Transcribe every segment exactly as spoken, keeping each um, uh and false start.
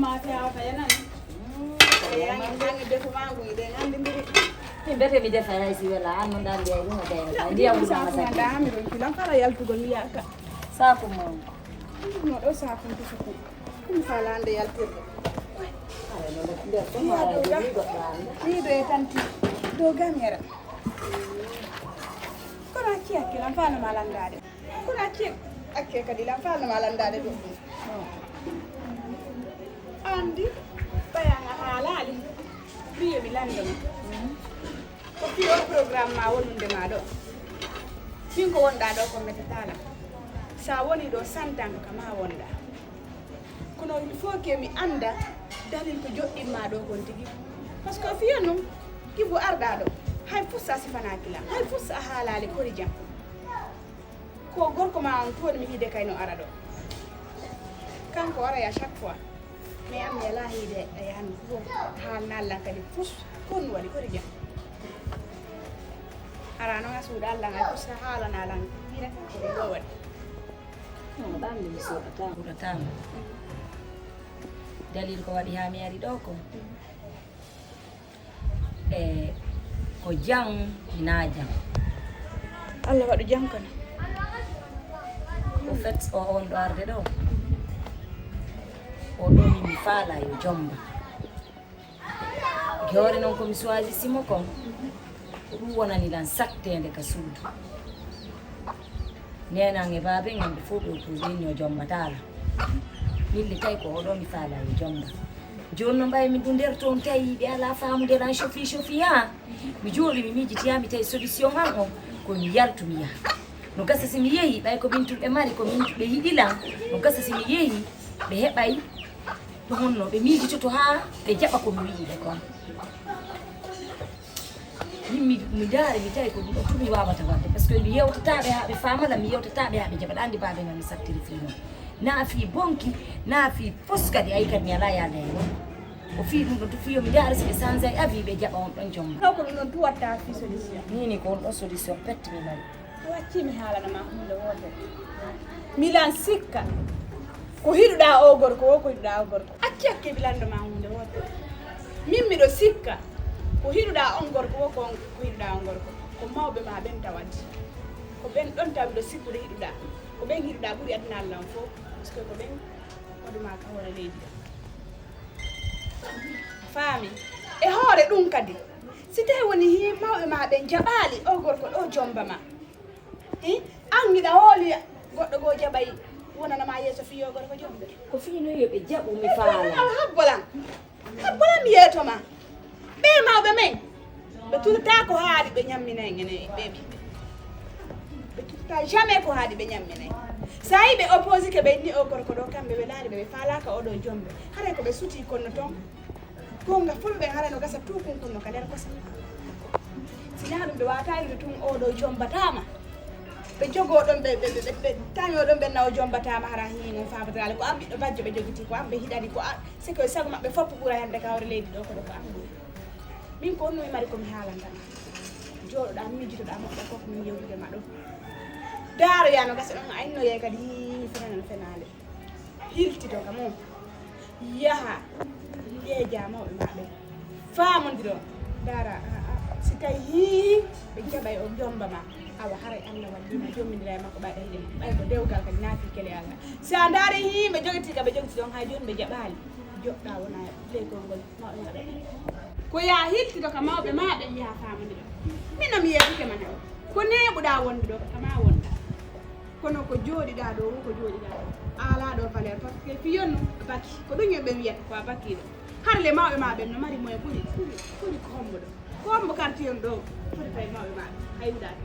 Ma feewa fa yanani. Eyi, an, an e defu ma ngu, iɗen anndindiri. Min mbete mi defa hay si wela, an noon dal mbiya ɗum o dayno ka. Ndiyam wulama sa. Dami ɗon kilan kala yaltugol wiyaka. Saku mum. No ɗo saku to suku. Ɗum falande yaltirde. Ni ɗo e tanti. Dow gamera. Kono acci hakkilan fano ma landaade. Kono acce, acce kadi lan falnoma landaade ɗum. Anndi, ɓayan a haalaali. Wiyo mi lanndoma. Ko fii on programme ma wonunde ma ɗo. Min ko wonɗa ɗo ko metataala. Sa woni ɗo santanka ka ma wonɗa. Kono il faut que mi annda dalil ko joɗɗinma ɗo kon tigi. Parce que fiyo non, kibu arɗa ɗo. Hay fussa sifanaaki lan. Hay fussa a haalaali kori jam. Ko gorko ma on tuwoni mi yiide kay no ara ɗo. Kanko ara ya chaque fois. Mais an mi ala yiide e an ko haalnal lan kadi fus kon waɗi kori jam. Ara noon a suuɗa Allah ngal fus haalana lan. Yiide kanko ɗo ɗo waɗi. No ɗan mi suuɗata. Suuɗata. Dalil ko waɗi haa mi ari ɗo ko. E ko jam, hinaa jam. Allah waɗu jam kono. Au fait, o on ɗo arde ɗo. O ɗo mi mi faala yo jomba. Hoore noon ko mi choisisi mo kon. Ko ɗum wonani lan satteende ka suudu. Nenan e baaben am ɓe fof ɓe opposé ni o jombataa lan. Min le tawi ko oɗo mi faala yo jomba. Jooni no mbayi mi ɗum nder toon tawi ɓe alaa faamude lan chofi chofi haa. Mi jooɗi mi miijiti haa mi tawi solution am on ko mi yaltu mi yaha. No gasa si mi yehi ɓay ko min tun ɓe mari ko min ɓe yiɗi lan. No gasa si mi yehi ɓe heɓay ɗo honno ɓe miijitoto haa ɓe jaɓa ko mi wi'i ɓe kon. Min mi mi ndaari mi tawi ko ɗum ɗo tumi wawata waɗde par ce que mi yewtataɓe haa ɓe faamana mi yewtataɓe haa ɓe jaɓa ɗa anndi baabe ngam mi sattiri fii noon na fii bonki na fii fos kadi ay kadi mi alaa yaade e won o fii ɗum ɗon to fii yo mi ndaara si ɓe sanza e avis ɓe jaɓa on ɗon jomma taw ko ɗum ɗon tu watta fii solution nini ko on ɗon solution pette mi mari a waccii mi haalana ma huunde wootere milan sikka ko hiɗuɗaa o gorko o ko hiɗuɗaa o gorko acci hakke mi lanndo ma huunde wootere min miɗo sikka ko hiɗuɗaa on gorko o ko hiɗuɗaa on gorko ko mawɓe ma ɓen tawati ko ɓen ɗon taw miɗo sikkude hiɗuɗaa ko ɓen hiɗuɗaa ɓuri aduna allan fof par ce que ko ɓen waɗuma ka hoore leydi o faami e hoore ɗum kadi si tawi woni hi mawɓe ma ɓen jaɓaali o gorko ɗo jomba ma hi an miɗa hooli goɗɗo goo jaɓay wonana ma yeeso fii yo gorko jombe ko fii noon yo ɓe jaɓu mi faala habbolan habbolan mi yeeto ma ɓe mawɓe men ɓe tutata ko haali ɓe ñamminay ene ɓe ɓiɓɓe ɓe tutata jamais ko haali ɓe ñamminay sa yi ɓe opposé ke ɓe inni o gorko ɗo kamɓe ɓe laari ɓe ɓe faalaka oɗo jombe haray ko ɓe suti konno toon Gonga fulɓe hara no gasa tuukunkun no ka nder kosa. Sinaa ɗum ɓe waataani no tun oo ɗoo jommbataama. Ɓe jogoo ɗon ɓe ɓe ɓe ɓe tañoo ɗon ɓen na o jommbataama hara hii ngon faabataraale ko an ɓiɗɗo bajjo ɓe jogitii ko an ɓe hiɗani ko an siko e sago maɓɓe fof ɓura hannde ka hoore leydi ɗoo kono ko an ɓuri. Min ko honno mi mari ko mi haalanta ma jooɗoɗaa miijitoɗaa moƴƴa fof ko min yewtude ma ɗoo. Daaroyaa no gasa ɗon a innoyay kadi hii fenana no fenaande. Hiltito ka mum yaha njeeja mawɓe maɓɓe faamondiro dara si tawi hii ɓe jaɓay o jomba ma awa haray allah waddima jommidira e makko ɓayɗa hiɗen ɓay ko dewgal kadi naafi kele allah si a ndaari hii ɓe jogiti ka ɓe jogiti ɗon hay joni ɓe jaɓaali joɗɗa wona leykol ngol mawɓe maɓɓe ko yaa hiltito ka mawɓe maɓe yaha faamondiro min no mi yeetike ma naw ko neeɓuɗa wonde ɗo kama wonda kono ko jooɗiɗaa ɗoo wo ko jooɗiɗaa ɗoo a alaa ɗoo valeur par ce que fiyon no a baki ko ɗum yimɓe wiyata ko a bakiiɗo harle mawɓe ma ɓen no mari moyen ɓuri ɓuri ɓuri ko hombo ɗo ko hombo kartiyon ɗo foti tawi mawɓe ma hay wuɗaade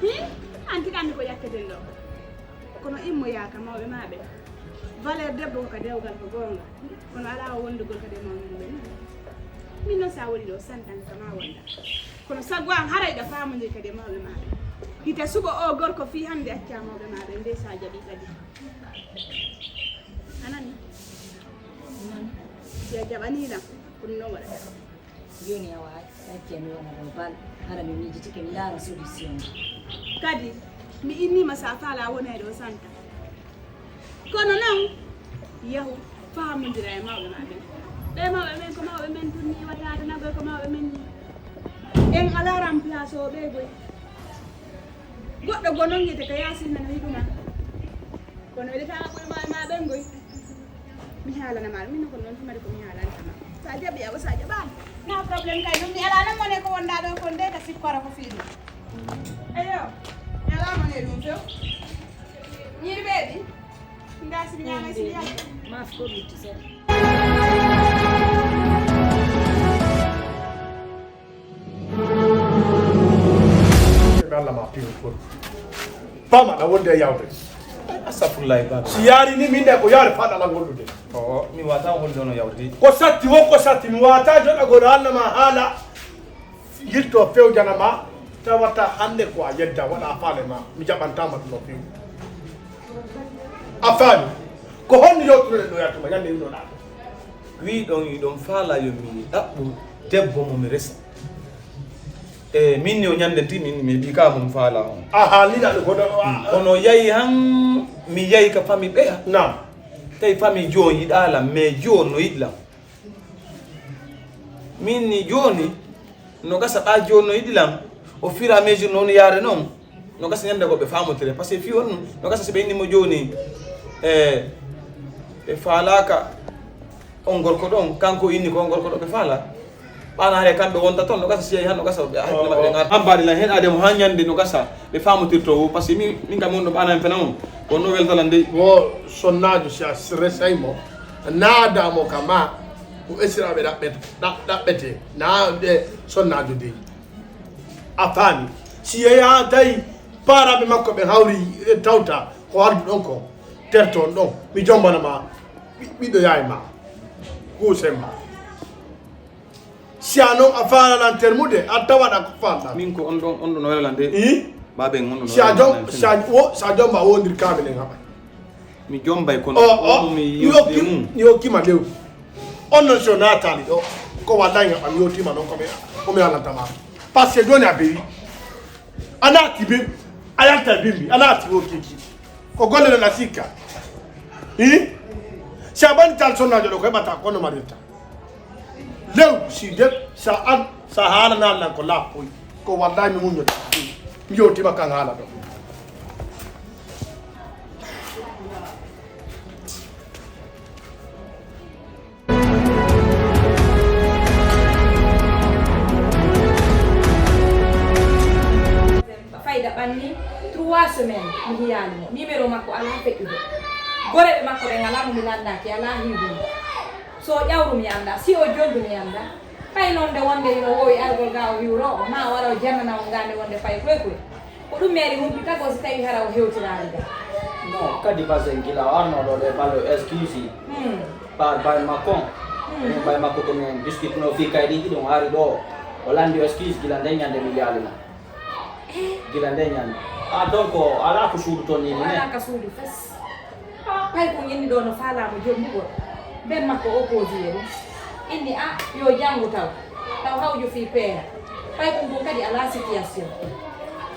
hi an tiɗanni ko yakketen ɗo kono immoyaaka mawɓe ma ɓe valeur debbo ko ka dewgal ko goonga kono alaa o wondugol kadi e mawɓe mumen min noon so a woni ɗo santan kama wonda kono sago an haray ɗa faamondiri kadi e mawɓe maɓe hita suɓo o gorko fii hannde acca mawɓe maɓe nde sa jaɓi kadi anani si a jaɓani lan ko ɗum noon waɗata jooni awa acca mi wona ɗo bal hara mi miijitike mi ndaara solution kadi mi innima sa faala wonay ɗo santa kono noon yahu Fahamondira e mawɓe ma ɓen. Ɓe mawɓe men ko mawɓe men tun ni, wataade nagoy ko mawɓe men ni. En alaa remplace o ɓe goy. Goɗɗo goo non yete ka yaasin nana hiɗuma. Kono ɓe tawa ɓuri mawɓe ma ɓen goy. Mi haalana ma ɗum, min ko non tumari ko mi haalanta ma. Sa jaɓi awa, sa jaɓaani. Na problème kay ɗum mi alaa nan mone ko wonɗa ɗo kon de ka sikkora ko fii ɗum. Eyo, mi alaa mone ɗum few. Ñiiri ɓeeɗi. Nda si mi ñaama si mi yalta. Maaf ko lutti seeɗa. Ɓe Allah ma piiwol foti famaɗa wonde e yawde. Astafurlahi baba. Si yaari ni min de ko yaare faɗa lan gollude. O mi wata holde ono yawdi. Ko satti wo ko satti mi wata joɗagol Allah ma haala. Yilto fewjana ma tawata hannde ko a yedda waɗa faale ma mi jaɓantama ɗum no fewi. A faami? Ko honno yewtunoɗen ɗo yaltuma ñande winoɗa ɗo? Wi ɗon iɗon faala yo mi ɗaɓɓu debbo mo mi resa. E min ni o ñande ti min mi heɓi ka mo mi faala on. A haalniɗa ɗo kono. Kono yayi han mi yayi ka fami ɓeya. Nam. Tawi fami jooni yiɗalam mais jooni no yiɗlam. Min ni jooni no gasa ɓa jooni no yiɗi lan o fur et à mesure noon yaade noon no gasa ñande ko ɓe famotire parce que fi on no gasa si ɓe inni mo jooni e ɓe faalaka on gorko ɗon kanko inni ko on gorko ɗo ɓe faala ɓana hare kamɓe wonta toon no gasa si yehi han no gasa ɓe hakkille maɓɓe gar ambari lan hen ademo ha ñande no gasa ɓe famotirto o parce que min min kam on ɗo ɓana en fena on ko no weltalan dey Wo sonnaajo si a resay mo naada mo ka ma ko esiraɓe ɗaɓɓete na ɗe sonnaajo dey a faami si yeya tawi paaraɓe makko ɓe hawri tawta ko haldu ɗon ko terto on ɗon mi jombana ma ɓiɗɗo yaye ma kuusen ma si a non a faalalan termude a tawaɗa ko faalɗa min ko on ɗon on ɗon welala nde i baben on ɗon si a jom si a wo si a jomba wondir kamen en haɓa mi jombay kono o o mi mi yewtide hokki mum mi hokkima lewru on non so naatali ɗo ko wallahi haɓa mi yewtima non komi komi alantama par ce que joni a bewi a naati be a yalta bimbi a naati wo keki ko golle ɗon a sikka i si a ɓandital sonnajo ɗo ko heɓata kono marirta lew si de sa an sa haalanalan ko lappoy ko wallahi mi muññoto mi yewtima kan haala ɗo Fayda ɓanni trois semaines mi hiyaali mo numéro makko alaa feƴƴude goreɓe makko ɓe ngalaa mo mi lanndaaki alaa hiwde mo so o ƴawru mi annda si o joldu mi annda pay noon nde wonde hino woowi argol ga o hiwro ma o ara o jannana on ga nde wonde pay koy koy ko ɗum meeri humpitagol si tawi hara o hewtiraali ga non kadi basen gila o arno ɗo ɗe ballo excuse par bay makko min bay makko ko min discutno fi kaydi ɗiɗon ari ɗo o landi excuse gila nde ñande mi yaalino gila nde ñande a donc ala ko suudu toon ni ne wala ka suudu fes pay ko ñinni ɗo no faalamo jommugol ben makko o koodi e ɗum inni a yo janngu taw taw hawju fii peera pay ɗum ɗum kadi alaa situation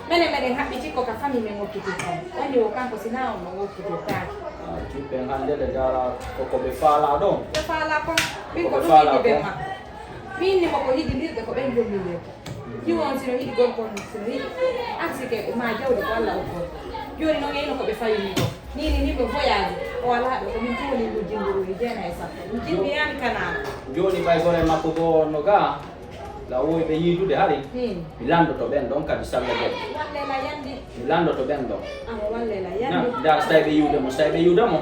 menen meɗen haɓɓiti ko ka famille men okkitirten on niveau kanko si na on no okkitirtaaki jiɓɓen hannde ɓe ndaara koko ɓe faala ɗon ɓe faala kon min ko ɗum inni ben makko mi inni mo ko hijindirɓe ko ɓen jommilir jiwo on sino yiɗi gorko on sino yiɗi arsike ma jawdi ko allah okko jooni noon eyno ko ɓe fayini ko nini nimɓe voyage o alaa ɗo ko min towoni ngol jimburuji jeena e sappo ɗum jimbiyani kanama jooni ɓay gore makko goo wonno ga la wowi ɓe yiidude hari mi landoto ɓen ɗon kadi salla goo wallela yandi mi landoto ɓen ɗon awa wallela yandi ndar so tawi ɓe yiwde mo so tawi ɓe yiwda mo